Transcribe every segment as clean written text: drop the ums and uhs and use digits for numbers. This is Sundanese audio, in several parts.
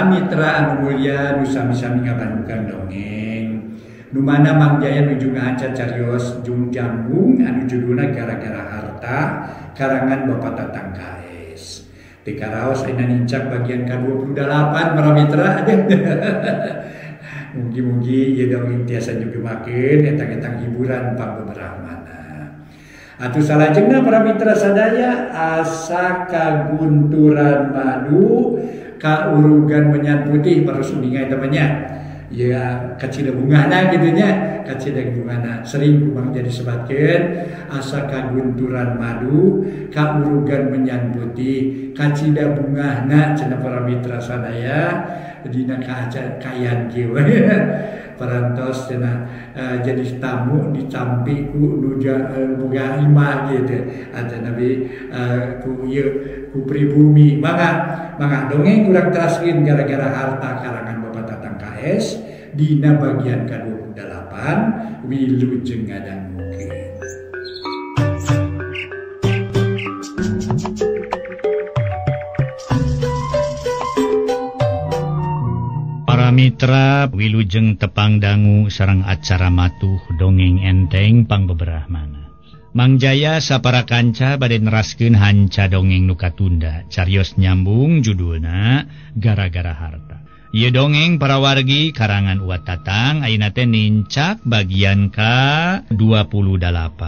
Para mitra anu mulia nu sami-sami ngabantukan dongeng. Nu mana Mang Jaya nuju ngahaca carios jung jambung anu judulna Gara-gara Harta karangan Bapak Tatang KS. Di karaos ayeuna nincak bagian ka-28 para mitra. Mugi-mugi ieu dongeng tiasa nyugemakeun etang-etang hiburan pangbeberahmana. Atuh salajengna para mitra sadaya asa kagunturan madu kaurugan menyan putih terus uninga eta mah nya. Ya kacida bungahna kitu nya, kacida bungahna sering kumang jadi sebatkeun asa kagunturan madu kaurugan menyan putih kacida bungahna cenah para mitra sadaya dina kaayaan kieu parantos cenah jadi tamu dicampi ku nu boga imah kitu atanapi ku ieu ku pribumi. Mangga mangga dongeng kurang teraskeun Gara-gara Harta karangan Bapak Tatang KS dina bagian ka-28 wilujeng ngadangukeun. Para mitra wilujeng tepang dangu sareng acara matuh dongeng enteng pangbeberahmana. Mang Jaya sapara kanca bade neraskeun hanca dongeng nu katunda carios nyambung judulna Gara-gara Harta. Ieu dongeng para wargi karangan Uwa Tatang ayeuna teh nincak bagian ka-28.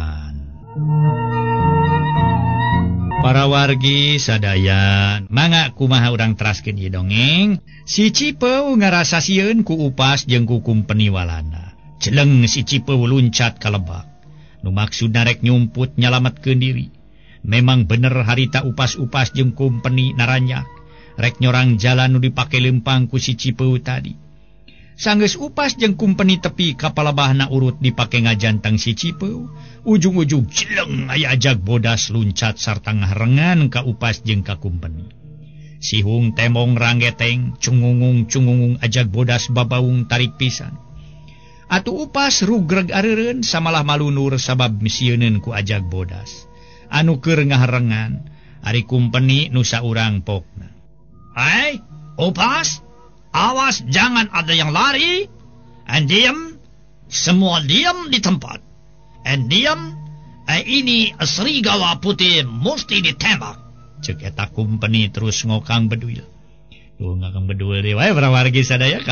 Para wargi sadaya mangga kumaha urang teraskeun ieu dongeng. Si Cipeu ngarasa sieun ku upas jeung ku kumpeni Walanda. Jeleng si Cipeu luncat ka lebak. Nu maksudna rek nyumput nyalametkeun diri. Memang bener harita upas-upas jeung kumpeni naranyak. Rek nyorang jalan nu dipake lempang ku si Cipeu tadi. Sanggeus upas jeung kumpeni tepi ka palebahna urut dipake ngajantang si Cipeu. Ujung-ujung jeleng aya ajag bodas luncat sarta ngaharengan ka upas jeung ka kumpeni. Sihung temong ranggeteng cungungung-cungungung ajag bodas babaung tarik pisan. Atuh upas rugreg areureun samalah malunur sabab misieun ku ajag bodas. Anu keur ngaharengan ari kumpeni nu saurang pokna. "Hai, upas, awas jangan ada yang lari. And diam, semua diam di tempat. And diam, ini serigala putih mesti ditembak." Cek eta kumpeni terus ngokang beduil. Tuh ngokang beduil deui wae para wargi sadaya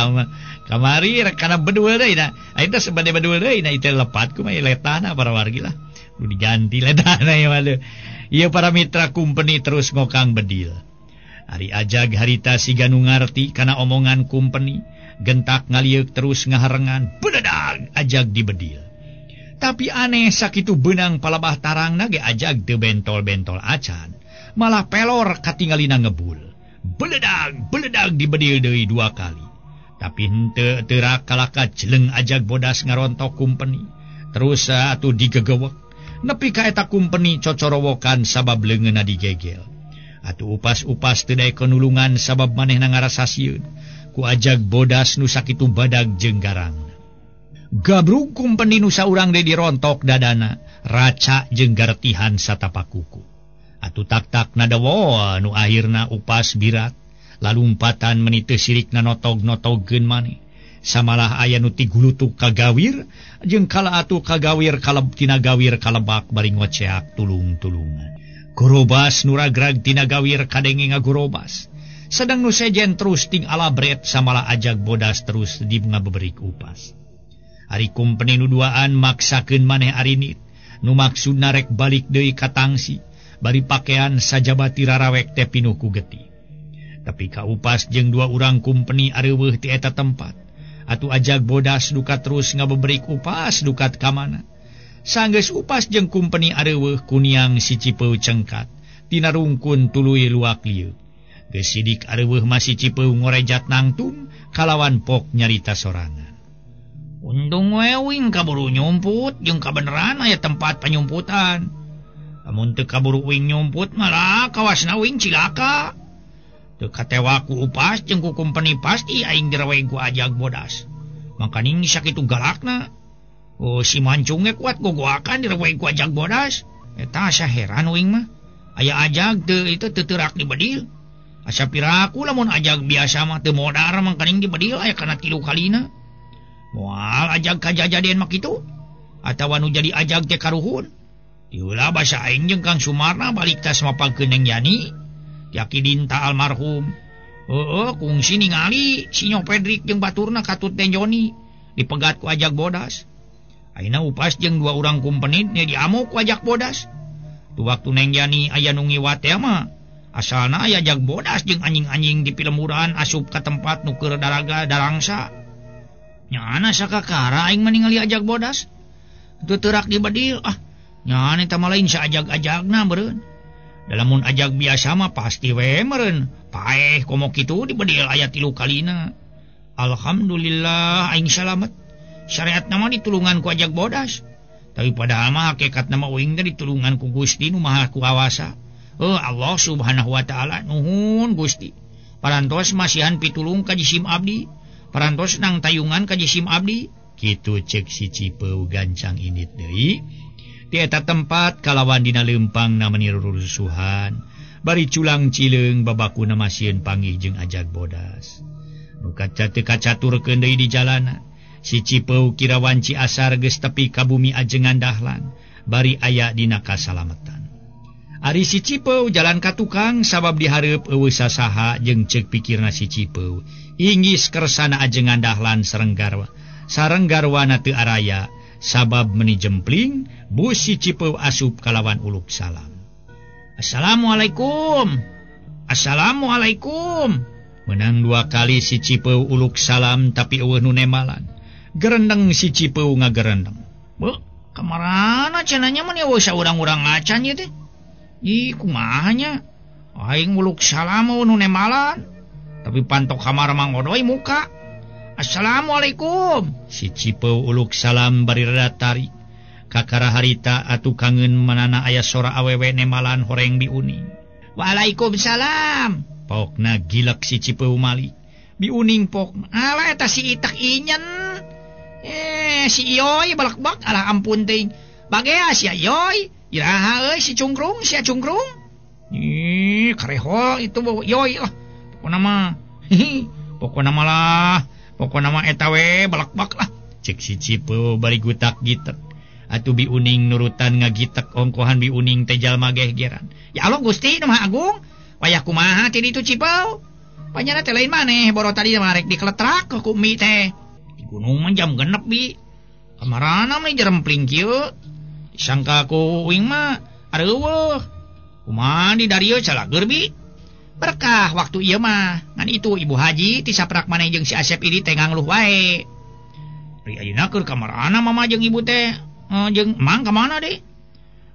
kamari rek kana beduil deui na. Ayeuna sebade beduil deui na ieu lepat kumaha letahna para wargi lah. Nu diganti letahna ieu mah. Ieu para mitra kumpeni terus ngokang bedil. Ari ajag harita siga nu ngarti kana omongan kumpeni, gentak ngalieuk terus ngaharengan, bededag ajag dibedil. Tapi aneh sakitu beunang palebah tarangna ge ajag teu bentol-bentol acan, malah pelor katingalina ngebul. Beledag, beledag dibedil deui dua kali. Tapi henteu teurak kalaka jeleng ajag bodas ngarontok kumpeni. Terus atuh digegewek. Nepi ka eta kumpeni cocorowokan sabab leungeunna digegel. Atuh upas-upas teu daek nulungan sabab manehna ngarasa sieun ku ajag bodas nu sakitu badag jeung garangna. Gabrug kumpeni nu saurang deui dirontok dadana, raca jeung garetihan satapak kuku. Atuh tak-tak nadawoa nu akhirna upas birat, lalumpatan meni teu sirikna notog-notogkeun maneh. Samalah aya nu tigulutuk ka gawir jeung kala atuh ka gawir kaleb tina gawir kalebak bari ngoceak tulung-tulungan. Gorobas nu ragrag tina gawir kadenge ngagorobas. Sedang nu sejen terus ting alabret samalah ajag bodas terus di ngabeberik upas. Ari kumpeni nu duaan maksakeun maneh arinit, nu maksudna rek balik deui ka tangsi, bari pakean sajabati rarawek teh pinuh ku getih. Tapi ka upas jeung dua urang kumpeni areuweuh ti eta tempat. Atuh ajag bodas duka terus ngabeberik upas dukat ka mana. Sanggeus upas jeung kumpeni areuweuh kuniang si Cipeu cengkat tina rungkun tuluy luak lieu. Geus sidik areuweuh mah si Cipeu ngorejat nangtung kalawan pok nyarita sorangan. "Untung we uing kaburu nyumput jeung kabeneran aya tempat panyumputan. Lamun teu kaburu uing nyumput malah kawasna uing cilaka. Teu katewa ku upas jeung ku kumpeni pasti aing direweg ku ajag bodas. Makaning sakitu galakna. Oh, si mancungnya kuat gogoakan direweg ku ajag bodas. Eta asa heran uing mah. Aya ajag teu itu teu teurak dibedil. Asa piraku lamun ajag biasa mah teu modar mangkaning dibedil aya kana 3 kalina. Moal ajag kajajadian mah kitu atawa nu jadi ajag teh karuhun. Diheula basa aing jeung Kang Sumarna balik tas mapagkeun Neng Yani. Yaki dinta almarhum. Heeh, kungsi ningali si Nyopedrik jeung baturna katut Den Joni dipegat ku ajag bodas. Ayeuna upas jeung 2 urang kumpenit nya diamuk ku ajag bodas. Tu waktu Neng Yani aya nu ngiwat teh mah asalna aya ajag bodas jeung anjing-anjing di pilemburan asup ka tempat nu keur daraga darangsa. Nyana sakakara aing mah ningali ajag bodas. Teu teurak dibedil ah. Nyana eta mah lain saajag-ajagna meureun. Dalamun ajag biasa mah pasti we meureun. Paeh komo kitu dibedil aya 3 kalina. Alhamdulillah aing salamet. Syariatna mah ditulungan ku ajag bodas. Tapi padahal mah hakikatna mah uing teh ditulungan ku Gusti nu Maha Kuasa. Oh Allah Subhanahu wa taala nuhun Gusti. Parantos masihan pitulung ka jisim abdi. Parantos nang tayungan ka jisim abdi. Kitu cek si Cipeu gancang indit deui. Di eta tempat kalawan dina leumpang na meni rurusuhan. Bari culang cileung babakuna masieun panggih jeung ajag bodas. Nu kaca teu kacaturkeun deui di jalana. Si Cipeu kira wanci asar geus tepi ka bumi ajengan Dahlan, bari aya dina kasalametan. Ari si Cipeu jalan ka tukang sabab dihareup eueuh sasaha jeung ceuk pikirna si Cipeu. Inggis kersana ajengan Dahlan sareng garwa. Sareng garwana teu araya sabab meni jempling bus si Cipeu asup kalawan uluk salam. Assalamualaikum. Assalamualaikum. Menang 2 kali si Cipeu uluk salam tapi eueuh nu nemalan. Gerendeng si Cipeu ngagerendeng. Beuh, kamarana cenah nya mah eueuh saurang-urang acan ieu teh. Ih, kumaha nya? Aing uluk salam eueuh nu nemalan. Tapi pantok kamar Mang Odoy muka. Assalamualaikum. Si Cipeu uluk salam bari rada tarik. Kakara harita atuh kangen manana aya sora awewe nemalan horeng biuning. Waalaikumsalam. Pokna gilek si Cipeu mali. Biuning pokna. Alah eta si itak inyen. Si Iyoy balakbak alah ampun teuing. Bagea sia Iyoy. Iraha euy si cungkrung, sia cungkrung. Ih, karehol itu Iyoy lah. Pokona mah. Pokona mah lah. Pokona mah eta we balakbak lah. Cek si Cipeu bari gutak gitek. Atuh biuning nurutan ngagitek ongkohan biuning teh jalma gehgeran. Ya Allah Gusti nu Maha Agung, wayah kumaha ti ditu Cipeu? Panyana teh lain maneh boro tadi mah rek dikletrak ku mie teh. Di gunung mah jam 6 bi. Kamarana mah jerempling kieu. Disangka ku uing mah areueuh. Kumaha di darieu calageur bi? Berkah waktu ieu mah. Ngan itu Ibu Haji ti saprak maneh jeung si Asep ini teh ngangluh wae. Ari ayeuna keur kamarana mama jeung ibu teh? Jeung mang ka mana deui?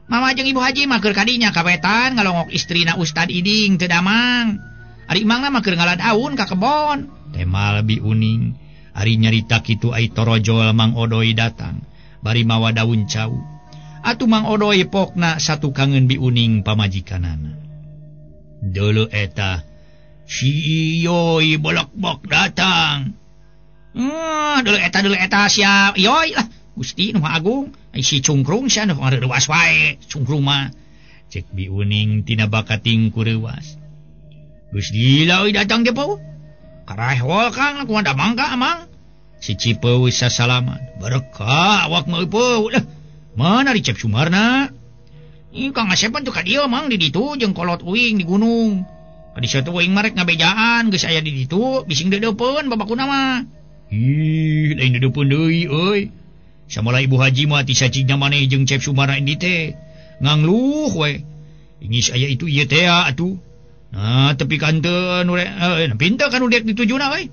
Mama jeung Ibu Haji mah keur kadinya ka wetan ngalongok istrina Ustad Iding teu damang. Ari mangna mah keur ngalad aun ka kebon. Temal biuning. Ari nyarita kitu ai torojol Mang Odoy datang bari mawa daun cau. Atuh Mang Odoy pokna satukangeun biuning pamajikanana. Deuleu eta si Iyoy bolak-bak datang. Deuleu eta sia Iyoy lah. Gusti nu Maha Agung, ai si cungkrung sia nu reuwas wae, cungkrung mah. Cek biuning tina bakating ku reuwas. Geus gila euy datang teh pau. Karahol Kang, kumaha damang ka amang? Si Cipeu sasalaman. Berkah awak mah pau lah. Mana di Cep Sumarna? Ih Kang Asep tuh ka dieu mang di ditu jeung kolot uing di gunung. Ka di situ uing mah rek ngabejaan geus aya di ditu bising deudeupeun babakuna mah. Ih, lain deudeupeun deui euy. Samalah Ibu Haji mah ti sacigna maneh jeung Cep Sumarna indi teh. Ngangluh we. Ingis aya itu ieu teh atuh. Nah, tepi kanteun nu pinter kan udah ditujuna euy.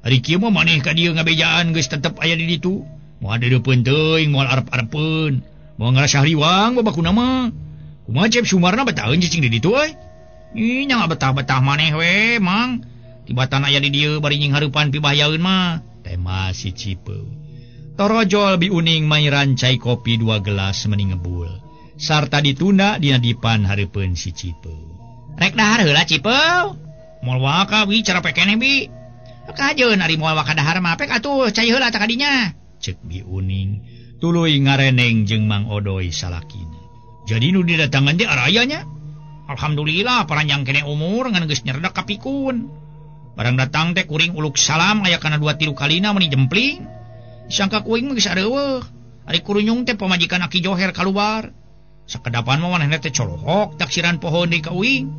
Ari kieu mah maneh ka dieu ngabejaan geus tetep aya di ditu. Moal deudeupeun teuing, moal arep-arepeun. Moal ngarasa hariwang babakuna mah. Kumaha Cep Sumarna betaheun cicing di ditu euy. Ih, nya betah-betah maneh we, Mang. Tibatan aya di dieu bari nying hareupan pibahayaeun mah. Tema si Cipeu. Torojol biuning mairan cai kopi 2 gelas meni ngebul. Sarta ditunda dina dipan hareupeun si Cipeu. Rek dahar heula Cipeu. Moal waka bi cara pekene bi. Kajeun ari moal waka dahar mah pek atuh cai heula ta kadinya. Cek biuning tuluy ngareneng jeung Mang Odoy salakina. Jadi nu didatangan teh arayanya. Alhamdulillah paranjang kene umur ngan geus nyerdek ka pikun. Barang datang teh kuring uluk salam aya kana 2-3 kalina meuni jempling. Disangka kuing mah geus areueuh. Ari kurunyung teh pamajikan Aki Joher kaluar. Sakedapan mah manehna teh colohok taksiran poho deui ka uing.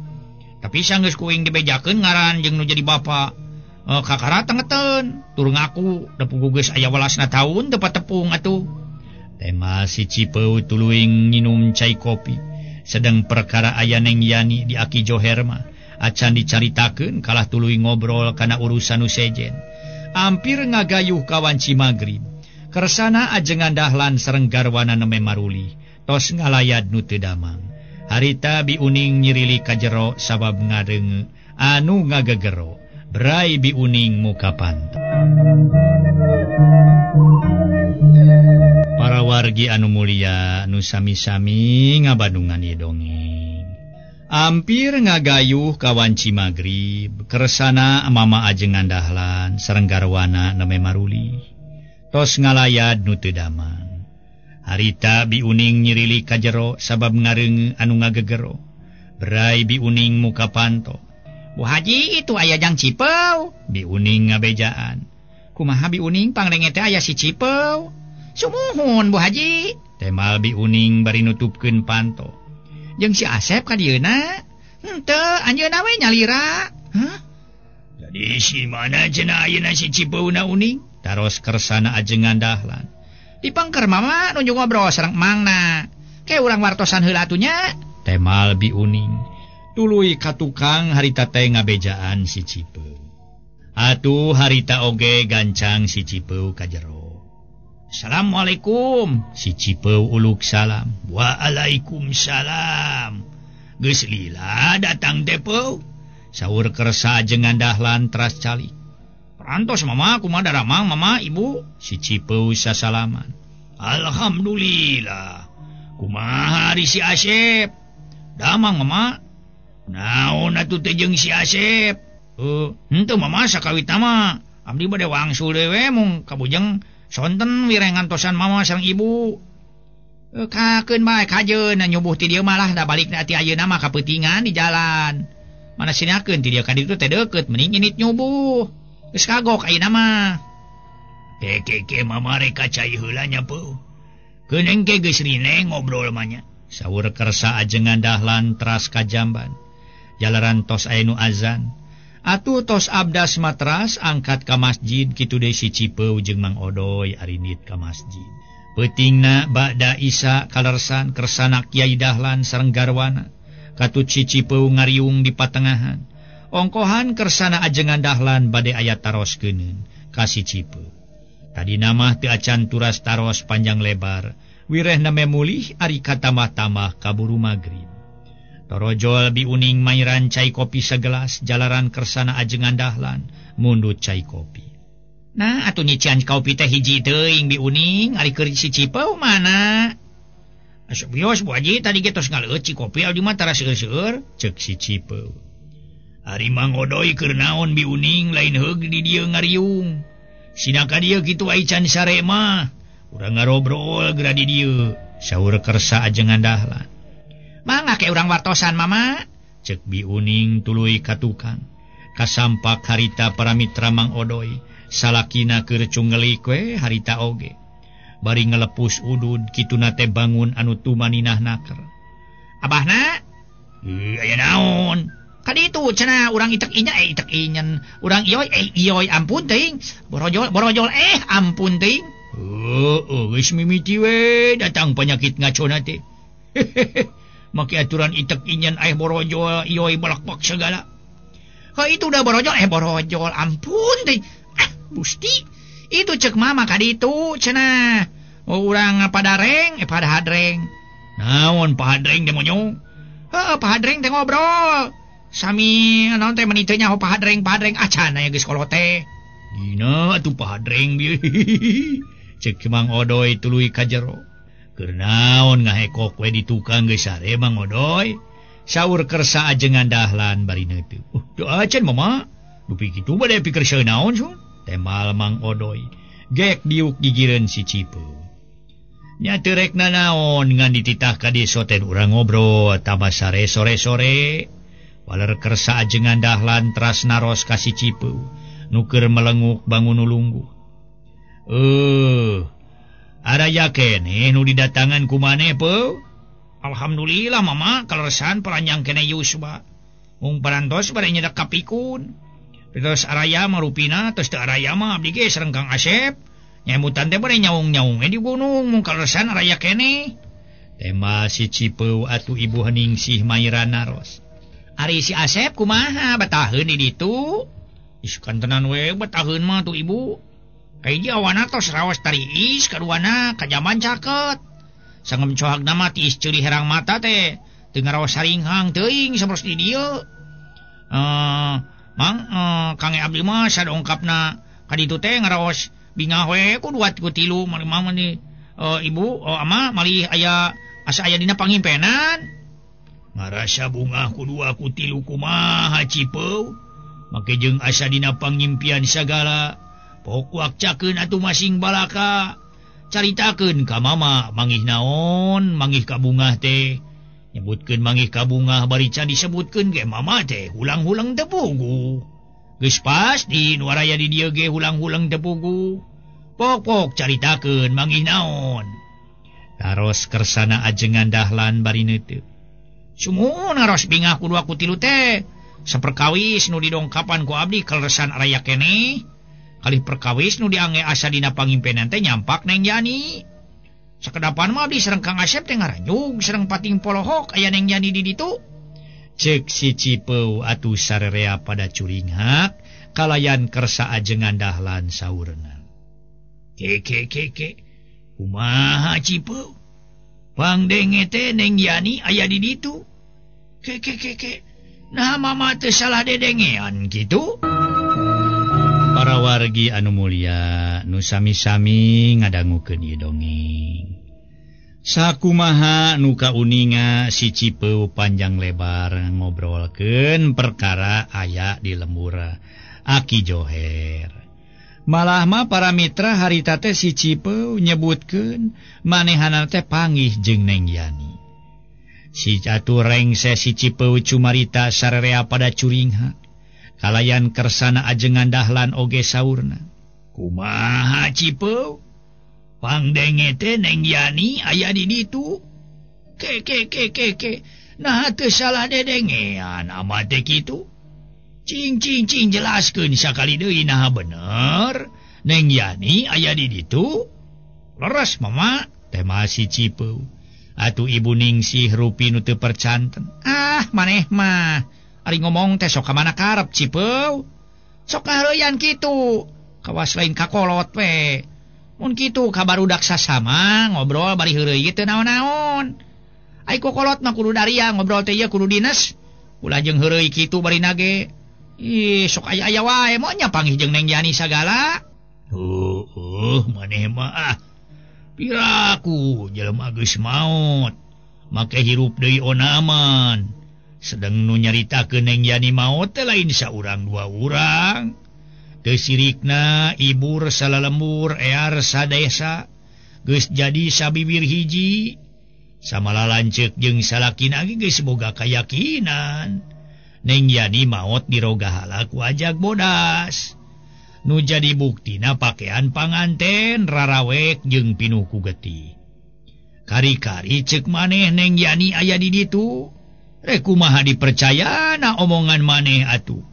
Tapi sanggeus kuing dibejakeun ngaran jeung nu jadi bapa. Kakara tengeteun, tur ngaku da puguh geus aya welasna taun teu patepung atuh. Tema si Cipeu tuluy nginum cai kopi. Sedang perkara aya Neng Yani di Aki Joher mah acan dicaritakeun kalah tuluy ngobrol kana urusan nu sejen. Ampir ngagayuh ka wanci magrib. Kersana ajengan Dahlan sareng garwana neme maruli, tos ngalayad nu teu damang. Harita biuning nyirili ka jero sabab ngadeunge anu ngagegero. Brai biuning muka panto. Para wargi anu mulia nu sami-sami ngabandungan ieu dongeng. Ampir ngagayuh ka wanci magrib, kersana mama ajengan Dahlan sareng garwana neme maruli. Tos ngalayad nu teu damang. Harita biuning nyirili ka jero sabab ngareunge anu ngagegero. Brai biuning muka panto. Bu Haji itu aya jang Cipeu. Biuning ngabejaan. Kumaha biuning pangrenge teh aya si Cipeu. Sumuhun Bu Haji. Temal biuning bari nutupkeun panto. Jeung si Asep ka dieuna? Henteu, anjeunna we nyalira. Hah? Jadi si mana cenah ayeuna si Cipeuna uning? Taros kersana ajengan Dahlan. Dipangker mama nuju ngobrol sareng emangna. Ke urang wartosan heula atuh nya. Temal biuning. Tuluy ka tukang harita teh ngabejaan si Cipeu. Atuh harita oge gancang si Cipeu ka jero. Assalamualaikum. Si Cipeu uluk salam. Waalaikumsalam. Geus lila datang teh Peu. Saur kersa ajengan Dahlan teras calik. Parantos mama kumaha daramang mama ibu. Si Cipeu sasalaman. Alhamdulillah. Kumaha ari si Asep? Damang mama. Naon atuh teh jeung si Asep? Henteu mama sakawitna mah. Abdi bade wangsul deui we mung kabujeng sonten wireng ngantosan mama sareng ibu. Kakeun bae kajeun nyubuh ti dieu malah da balikna ti ayeuna mah kapeutingan di jalan. Mana sinakeun ti dieu ka ditu teh deukeut mending init nyubuh. Geus kagok ayeuna mah. Keke mama rek ka cai heula nya Peu. Keun engke geus rine ngobrol mah nya. Saur kersa ajengan Dahlan teras ka jamban. Jalaran tos aya nu azan. Atuh tos abdas matras angkat ka masjid kitu deui si Cipeu jeung Mang Odoy arinit ka masjid. Peutingna ba'da Isya kalersan kersana Kiai Dahlan sareng garwana. Katut si Cipeu ngariung di patengahan. Ongkohan kersana ajengan Dahlan bade aya taros keuneun ka si Cipeu. Tadina mah teu acan turas taros panjang lebar. Wirehna memulih ari katamah-tamah kaburu magrib. Torojol biuning mairan cai kopi segelas jalaran kersana ajengan Dahlan mundut cai kopi. Nah atuh nyician kopi teh hiji teuing biuning ari keur si Cipeu mana? Asup bios Bu Haji tadi ge tos ngaleueut ci kopi abdi mah tara seueur-seueur ceuk si Cipeu. Ari Mang Odoy keur naon biuning lain heug di dieu ngariung. Sina ka dieu kitu ai can sare mah. Urang ngarobrol geura di dieu saur kersa ajengan Dahlan. Mangga ke urang wartosan mama cek biuning tuluy ka tukang. Kasampak harita para mitra Mang Odoy salakina keur cunggelik we harita oge. Bari ngelepus udud kituna teh bangun anu tumaninah naker. Abahna? Aya naon? Kaditu cenah urang itek inya itek inyen. Urang iyoy iyoy ampun teuing. Borojol borojol ampun teuing. Heuh, geus mimiti we datang penyakit ngacona teh. Make aturan itek inyen borojol iyoy balakbak segala. Heuh itu udah borojol borojol ampun teuing. Ah, Gusti. Itu cek mama kaditu cenah. Urang padareng padahadreng. Naon pahadreng teh monyong? Heuh, pahadreng teh ngobrol. Sami naon teh meni teu nyaho pahadreng acan aya geus kolot teh. Dina atuh pahadreng bieu. Cek Mang Odoy tuluy ka jero. Keur naon ngahekok we di tukang geus sare Mang Odoy. Saur kersa ajengan Dahlan bari neuteuk. Teu acan mama. Dupi kitu bade pikir seueur naon sun? Temal Mang Odoy. Gek diuk gigireun si Cipeu. Nya teu rek nanaon ngan dititah ka disoten urang ngobrol tambah sare sore-sore. Waler kersa ajengan Dahlan teras naros ka si Cipeu nu keur melenguk bangun nu lungguh. Araya keneh nu didatangan ku maneh Peu? Alhamdulillah mama kaleresan paranjang keneh yuswa. Mung parantos bade nyedak kapikun. Terus araya mah rupina terus teu araya mah abdi ge sareng Kang Asep. Nyemutan teh bade nyaung-nyaung di gunung mung kaleresan araya keneh. Tema si Cipeu atuh Ibu Heningsih mairan naros. Ari si Asep kumaha betaheun di ditu? Ih kantenan we betaheun mah tuh Ibu. Kahiji awana tos raos tariis, kaduana kajaman caket. Sangem cohagna mah tiis ceuli herang mata teh, teu ngaraos saringhang teuing sapertos di dieu. Mang Kang abdi mah sadongkapna ka ditu teh ngaraos bingah we ku dua ku tilu mah mani ibu ama malih aya asa aya dina pangimpenan. Ngarasa bungah ku dua ku tilu kumaha Cipeu? Make jeung asa dina pangimpian sagala. Pokwak cakeun atuh masing balaka. Caritakeun ka mama mangih naon, mangih ka bungah teh. Nyebutkeun mangih ka bungah bari can disebutkeun ge mama teh hulang-hulang teu puguh. Geus pasti nu araya di dieu ge hulang-hulang teu puguh. Pok-pok caritakeun mangih naon. Taros kersana ajengan Dahlan bari neuteup. Sumuhun naros bingah ku dua ku tilu teh. Saperkawis nu didongkapan ku abdi kaleresan araya keneh. Kalih perkawis nu diange asa dina pangimpenan teh nyampak Neng Yani. Sakedapan mah abdi sareng Kang Asep teh ngaranyug sareng pating polohok aya Neng Yani di ditu. Ceuk si Cipeu atuh sarerea pada curinghak kalayan kersa ajengan Dahlan saurna. Ke ke ke ke kumaha Cipeu? Pangdenge teh Neng Yani aya di ditu. Ke ke ke ke nah mama teu salah dedengean kitu. Para wargi anu mulia nu sami-sami ngadangukeun ieu dongeng. Sakumaha nu kauninga si Cipeu panjang lebar ngobrolkeun perkara aya di lembur Aki Joher. Malah mah para mitra harita teh si Cipeu nyebutkeun manehana teh panggih jeung Neng Yani. Si atuh rengse si Cipeu cumarita sarerea pada curingha. Kalayan kersana ajengan Dahlan oge saurna. Kumaha Cipeu? Pangdenge teh Neng Yani aya di ditu. Ke ke ke ke ke. Nah teu salah dedengean ama teh kitu. Cing cing cing jelaskeun sakali deui naha bener. Neng Yani aya di ditu. Leres mama tema si Cipeu. Atuh Ibu Ningsih rupi nu teu percanten. Ah maneh mah. Ari ngomong teh sok ka mana karep Cipeu. Sok kahareuyan kitu. Kawas lain kakolot we. Mun kitu ka barudak sasama ngobrol bari heureuy teu naon-naon. Ai kokolot mah kudu daria ngobrol teh ieu kudu dines. Ulah jeung heureuy kitu bari nage. Ih sok aya-aya wae moal nya panggih jeung Neng Yani sagala. Heuh maneh mah ah. Piraku jelema geus maot. Make hirup deui onaman. Sedang nu nyaritakeun Neng Yani maot teh lain saurang dua urang. Teu sirikna ibur salalembur ear sadesa geus jadi sabibir hiji. Samala lanceuk jeung salakina ge geus boga kayakinan. Neng Yani maot dirogahala ku ajag bodas. Nu jadi buktina pakean panganten rarawek jeung pinuh ku getih. Kari-kari ceuk maneh Neng Yani aya di ditu. Rek kumaha dipercayana omongan maneh atuh.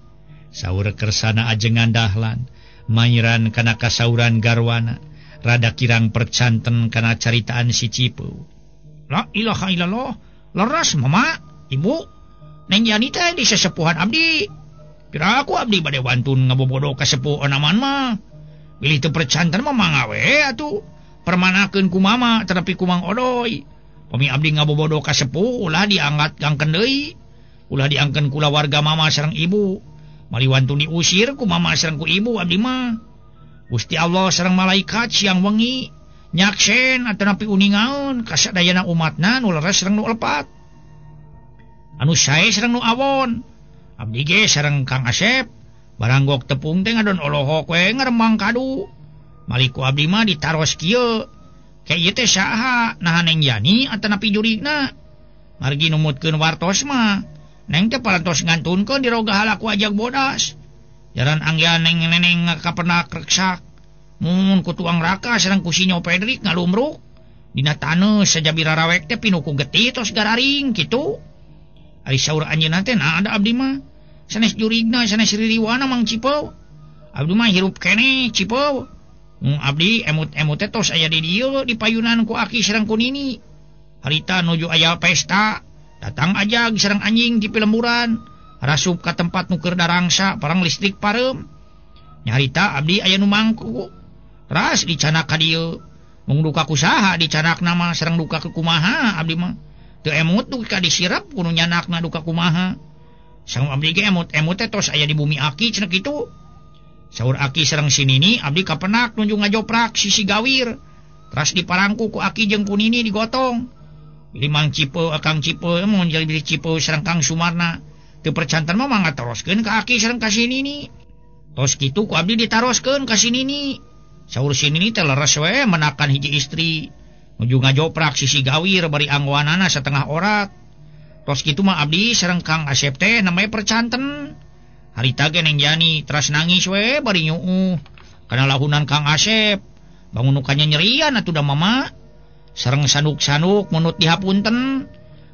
Saur kersana ajengan Dahlan mairan kana kasauran garwana rada kirang percanten kana caritaan si Cipeu. La ilaha illallah, leres mama, ibu. Neng Yani teh di sesepuhan abdi. Piraku abdi bade wantun ngabobodo ka sepuh onaman mah. Bilih teu percanten mah mangga we atuh. Permanakeun ku mama tetapi ku Mang Odoy. Pami abdi ngabobodo ka sepuh ulah diangkat gangkeun deui. Ulah diangkeun kulawarga mama sareng ibu. Mali wantun diusir ku mama sareng ku ibu abdi mah. Gusti Allah sareng malaikat siang wengi nyaksen atanapi uningaon kasadayana umatna nu leres sareng nu lepat. Anu sae sareng nu awon. Abdi ge sareng Kang Asep baranggok tepung teh ngadon olohok we ngaremang kadu. Maliku abdi mah ditaros kieu. Kayak ieu teh saha naha Neng Yani atanapi jurigna. Margi numutkeun wartos mah Neng teh parantos ngantunkeun diroga halaku ajag bodas. Jaran anggian neng neneng kapenak reksak. Mun ku tuang raka sareng ku Sinyo Pedrik ngalumruk. Dina taneuh sajabi rarawek teh pinuh ku getih tos gararing kitu. Ari saur anjeunna teh nah ada abdi mah. Sanes jurigna sanes ririwana Mang Cipeu. Abdi mah hirup keneh Cipeu. Mun abdi emut-emut teh tos aya di dieu di payunan ku aki sareng ku nini. Harita nuju aya pesta. Datang ajag sareng anjing di pilemburan, rasup ka tempat nu keur darangsa parang listrik pareum. Nyarita abdi aya nu mangku. Ras dicanak ka dieu. Mung duka ku saha dicanakna mah sareng duka ku kumaha abdi mah. Teu emut duka ka disirep kudu nyanakna duka kumaha. Sang abdi ge emut-emut teh tos aya di bumi aki cenah kitu. Saur aki sareng si nini abdi kapenak nuju ngajoprak sisi gawir. Teras diparangku ku aki jeung ku nini digotong. Bilih Mang Cipeu Kang Cipeu mun jadi bilih Cipeu sareng Kang Sumarna teu percanten mah mangga taroskeun ka aki sareng ka si nini. Tos kitu ku abdi ditaroskeun ka si nini. Saur si nini teh leres we menakan hiji istri nuju ngajoprak sisi gawir bari anggoanana setengah orat. Tos kitu mah abdi sareng Kang Asep teh namanya percanten. Harita ge Neng Yani teras nangis we bari nyuuh kana lahunan Kang Asep. Bangun nu kanyanyerian atuh da mama. Sareng sanuk-sanuk munut dihapunten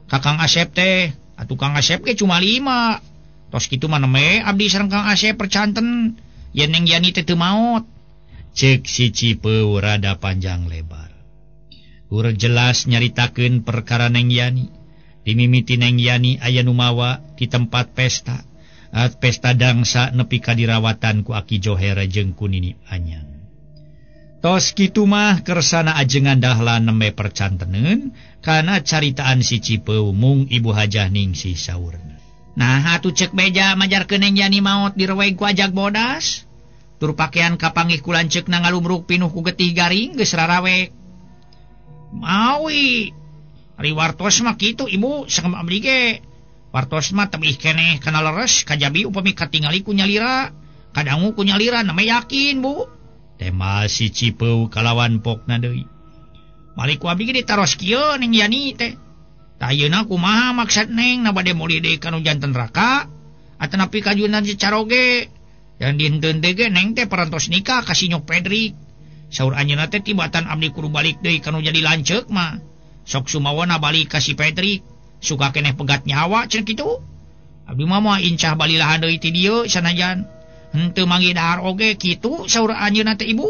ka Kang Asep teh. Atuh Kang Asep ge cuma 5. Tos kitu mah neme abdi sareng Kang Asep percanten yen Neng Yani teh teu maot. Ceuk si Cipeu rada panjang lebar. Ur jelas nyaritakeun perkara Neng Yani. Dimimiti Neng Yani aya nu mawa di tempat pesta. At pesta dangsa nepi ka dirawatan ku Aki Johera jeung ku Nini Anyang. Tos kitu mah kersana ajengan Dahlan nembe percanteneun kana caritaan si Cipeu mung Ibu Hajah Ningsih saurna. Nah atuh ceuk beja majarkeun Neng Yani maot direweg ku ajag bodas. Tur pakean kapanggih ku lanceukna ngalumruk pinuh ku getih garing geus rarawek. Mawi ari wartos mah kitu ibu sakem abdi ge. Wartos mah tebih keneh kana leres kajabi upami katingali ku nyalira, kadangu ku nyalira name yakin bu. Tema si Cipeu kalawan pokna deui. Malik ku abdi ge ditaros kieu Neng Yani teh. Tah ayeuna kumaha maksud Neng na bade meuli deui ka nu janten raka atanapi kajunan si caroge. Dan dinten teh ge Neng teh parantos nikah ka si Nyok Pedrik. Saur anjeunna teh tibatan abdi kudu balik deui ka nu jadi lanceuk mah. Sok sumawana balik ka si Pedrik. Suka keneh pegat nyawa cenah kitu. Abdi mah moal incah balilahan deui ti dieu sanajan. Henteu manggih dahar oge kitu saur anjeunna teh ibu.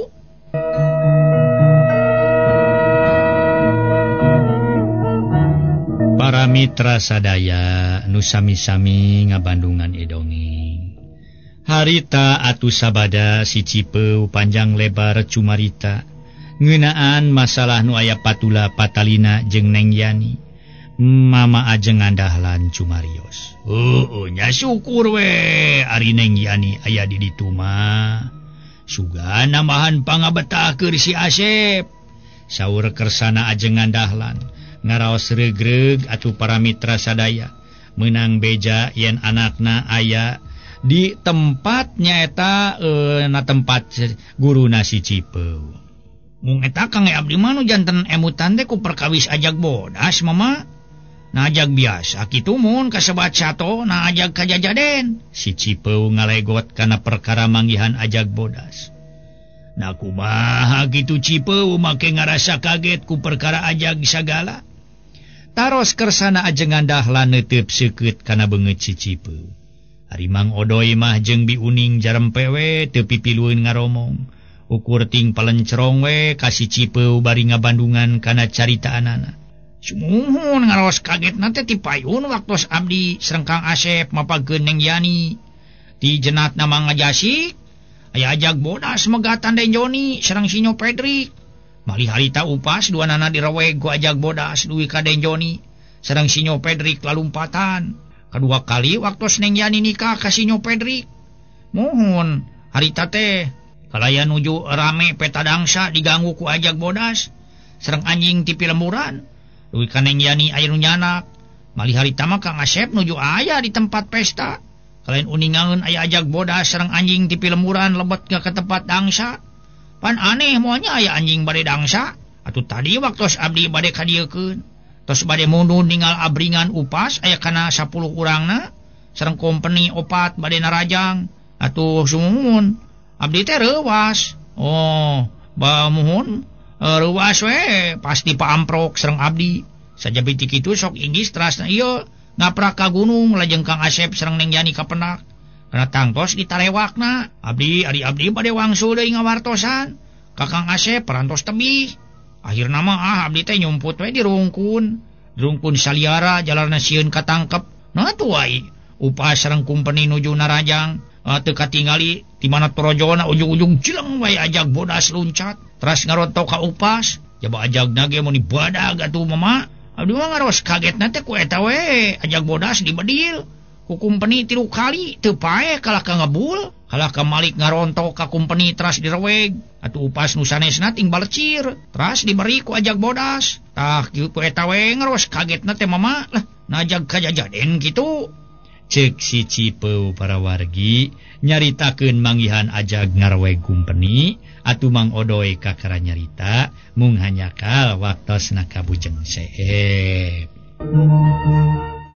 Para mitra sadaya nu sami-sami ngabandungan idongeng. Harita atuh sabada si Cipeu panjang lebar cumarita ngeunaan masalah nu aya patula patalina jeung Neng Yani. Mama ajengan Dahlan cumarios. Oh, nya syukur we ari Neng Yani aya di ditu mah. Suga nambahan pangabetah keur si Asep. Saur kersana ajengan Dahlan ngaraos regreg atuh para mitra sadaya meunang beja yen anakna aya di tempat nyaeta na tempat guruna si Cipeu. Mung eta Kang abdi mah nu janten emutan teh ku perkawis ajag bodas mama. Nah ajag biasa kitu mun kasebat sato nah ajag kajajaden. Si Cipeu ngalegot kana perkara manggihan ajag bodas. Nah kumaha kitu Cipeu make ngarasa kaget ku perkara ajag sagala. Taros kersana ajengan Dahlan neuteub seukeut kana beungeut si Cipeu. Ari Mang Odoy mah jeung Bi Uning jarempe we teu pipilueun ngaromong. Ukur ting palencerong we ka si Cipeu bari ngabandungan kana caritaanana. Sumuhun ngaraos kagetna teh ti payun waktos abdi sareng Kang Asep mapageun Neng Yani. Ti jenatna mah ngajasik aya ajag bodas megatan Den Joni sareng Sinyo Pedrik. Malih harita upas dua nana direweg ku ajag bodas duwi ka Den Joni sareng Sinyo Pedrik lalumpatan. Kedua kali waktos Neng Yani nikah ka Sinyo Pedrik. Muhun harita teh kalayan nuju rame peta dangsa diganggu ku ajag bodas sareng anjing ti pilemburan. Duwi ka Neng Yani aya nu nyanak. Malih harita mah Kang Asep nuju aya di tempat pesta. Kalayan uningaeun aya ajag bodas sareng anjing ti pilemburan lebet ka tempat dangsa. Pan aneh moalnya aya anjing bade dangsa. Atuh tadi waktos abdi bade kadieukeun tos bade mundur ninggal abringan upas aya kana 10 urangna sareng kompeni opat bade narajang atuh sumuhun abdi teh reuwas. Oh ba muhun reuwas we pasti paamprok sareng abdi sajabi ti kitu sok inggis terasna ieu ngaprak ka gunung lajeng Kang Asep sareng Neng Yani kapenak kana tangtos ditarewakna abdi ari abdi bade wangsul deui ngawartosan ka Kang Asep parantos tebih. Akhirna mah abdi teh nyumput we dirungkun. Dirungkun saliara jalarna sieun katangkep. Nah tuh ai upas sareng kumpeni nuju narajang teu katingali di mana torojona ujung-ujung cileng wae ajag bodas luncat. Teras ngarontok ka upas, jaba ajagna ge mun dibadag atuh mama. Abdi mah ngaros kagetna teh ku eta we ajag bodas dibedil. Ku kumpeni 3 kali teu paeh kalah ka ngebul. Kalah ka Malik ngarontok ka kumpeni teras direweg. Atuh upas nu sanesna ting balecir teras diberi ku ajag bodas. Tah kieu ku eta we ngeros kagetna teh mama lah najag kajajaden kitu. Cek si Cipeu para wargi nyaritakeun manggihan ajag ngarweg kumpeni atuh Mang Odoy kakara nyarita mung hanyakal waktosna ka Bujeng Seep.